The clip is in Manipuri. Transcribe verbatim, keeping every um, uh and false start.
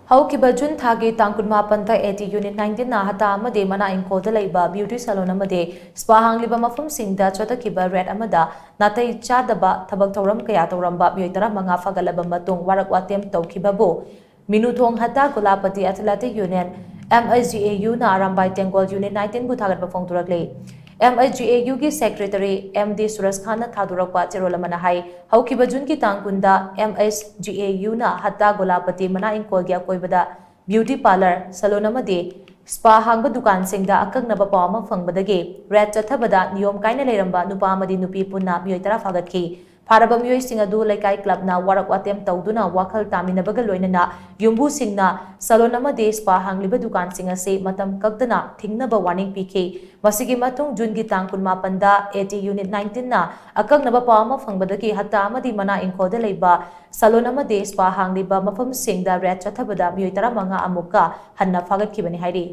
ꯍꯧꯈꯤꯕ ꯖꯨꯟ ꯊꯥꯒꯤ ꯇꯥꯡ ꯀꯨꯟꯃꯥꯄꯟꯗ ꯑꯦ ꯇꯤ ꯌꯨꯅꯤꯠ ꯅꯥꯏꯟꯇꯤꯟꯅ ꯍꯠꯇꯥ ꯑꯃꯗꯤ ꯃꯅꯥ ꯏꯪꯈꯣꯜꯗ ꯂꯩꯕ ꯕ꯭ꯌꯨꯇꯤ ꯁꯦꯂꯣꯟ ꯑꯃꯗꯤ ꯁ꯭ꯄꯥ ꯍꯥꯡꯂꯤꯕ ꯃꯐꯝꯁꯤꯡꯗ ꯆꯠꯊꯈꯤꯕ ꯔꯦꯗ ꯑꯃꯗ ꯅꯥꯇꯩ ꯆꯥꯗꯕ ꯊꯕꯛ ꯊꯧꯔꯝ ꯀꯌꯥ ꯇꯧꯔꯝꯕ ꯃꯤꯑꯣꯏ ꯇꯔꯥꯃꯉꯥ ꯐꯥꯒꯠꯂꯕ ꯃꯇꯨꯡ ꯋꯥꯔꯛ ꯋꯥꯇꯦꯝ ꯇꯧꯈꯤꯕꯕꯨ ꯃꯤꯅꯨꯊꯣꯡ ꯍꯠꯇꯥ Golapati athletic union, M H G A ꯌꯨꯅ ꯑꯔꯥꯝꯕꯥꯏ ꯇꯦꯡꯒꯣꯜ ꯌꯨꯅꯤꯠ ꯅꯥꯏꯟꯇꯤꯟꯕꯨ ꯊꯥꯒꯠꯄ ꯐꯣꯡꯗꯣꯔꯛꯂꯤ꯫ ꯑꯦꯝ ꯑꯩꯆ ꯖꯤ ꯑꯦ ꯌꯨꯒꯤ ꯁꯦꯀ꯭ꯔꯦꯇꯔꯤ ꯑꯦꯝ ꯗꯤ ꯁꯨꯔꯖ ꯈꯥꯟꯅ ꯊꯥꯗꯣꯔꯛꯄ ꯆꯦꯔꯣꯜ ꯑꯃꯅ ꯍꯥꯏ, ꯍꯧꯈꯤꯕ ꯖꯨꯟꯒꯤ ꯇꯥꯡ ꯀꯨꯟꯗ ꯑꯦꯝ ꯑꯩꯆ ꯖꯤ ꯑꯦ ꯌꯨꯅ ꯍꯠꯇꯥ ꯒꯣꯂꯥꯄꯇꯤ ꯃꯅꯥ ꯏꯪꯈꯣꯜꯒꯤ ꯑꯀꯣꯏꯕꯗ ꯕ꯭ꯌꯨꯇꯤ ꯄꯥꯔꯂꯔ, ꯁꯦꯂꯣꯟ ꯑꯃꯗꯤ ꯁ꯭ꯄꯥ ꯍꯥꯡꯕ ꯗꯨꯀꯥꯟꯁꯤꯡꯗ ꯑꯀꯛꯅꯕ ꯄꯥꯎ ꯑꯃ ꯐꯪꯕꯗꯒꯤ ꯔꯦꯗ ꯆꯠꯊꯕꯗ ꯅꯤꯌꯣꯝ ꯀꯥꯏꯅ ꯂꯩꯔꯝꯕ ꯅꯨꯄꯥ ꯑꯃꯗꯤ ꯅꯨꯄꯤ ꯄꯨꯟꯅ ꯃꯤꯑꯣꯏ ꯇꯔꯥ ꯐꯥꯒꯠꯈꯤ꯫ ꯐꯥꯔꯕ ꯃꯤꯑꯣꯏꯁꯤꯡ ꯑꯗꯨ ꯂꯩꯀꯥꯏ ꯀ꯭ꯂꯕꯅ ꯋꯥꯔꯛ ꯋꯥꯇꯦꯝ ꯇꯧꯗꯨꯅ ꯋꯥꯈꯜ ꯇꯥꯃꯤꯟꯅꯕꯒ ꯂꯣꯏꯅꯅ ꯌꯨꯝꯕꯨꯁꯤꯡꯅ ꯁꯦꯂꯣꯟ ꯑꯃꯗꯤ ꯁ꯭ꯄꯥ ꯍꯥꯡꯂꯤꯕ ꯗꯨꯀꯥꯟꯁꯤꯡ ꯑꯁꯤ ꯃꯇꯝ ꯀꯛꯇꯅ ꯊꯤꯡꯅꯕ ꯋꯥꯔꯅꯤꯡ ꯄꯤꯈꯤ꯫ ꯃꯁꯤꯒꯤ ꯃꯇꯨꯡ ꯖꯨꯟꯒꯤ ꯇꯥꯡ ꯀꯨꯟꯃꯥꯄꯟꯗ ꯑꯦ ꯇꯤ ꯌꯨꯅꯤꯠ ꯅꯥꯏꯟꯇꯤꯟꯅ ꯑꯀꯛꯅꯕ ꯄꯥꯎ ꯑꯃ ꯐꯪꯕꯗꯒꯤ ꯍꯠꯇꯥ ꯑꯃꯗꯤ ꯃꯅꯥ ꯏꯪꯈꯣꯜꯗ ꯂꯩꯕ ꯁꯦꯂꯣꯟ ꯑꯃꯗꯤ ꯁ꯭ꯄꯥ ꯍꯥꯡꯂꯤꯕ ꯃꯐꯝꯁꯤꯡꯗ ꯔꯦꯗ ꯆꯠꯊꯕꯗ ꯃꯤꯑꯣꯏ ꯇꯔꯥꯃꯉꯥ ꯑꯃꯨꯛꯀ ꯍꯟꯅ ꯐꯥꯒꯠꯈꯤꯕꯅꯤ ꯍꯥꯏꯔꯤ꯫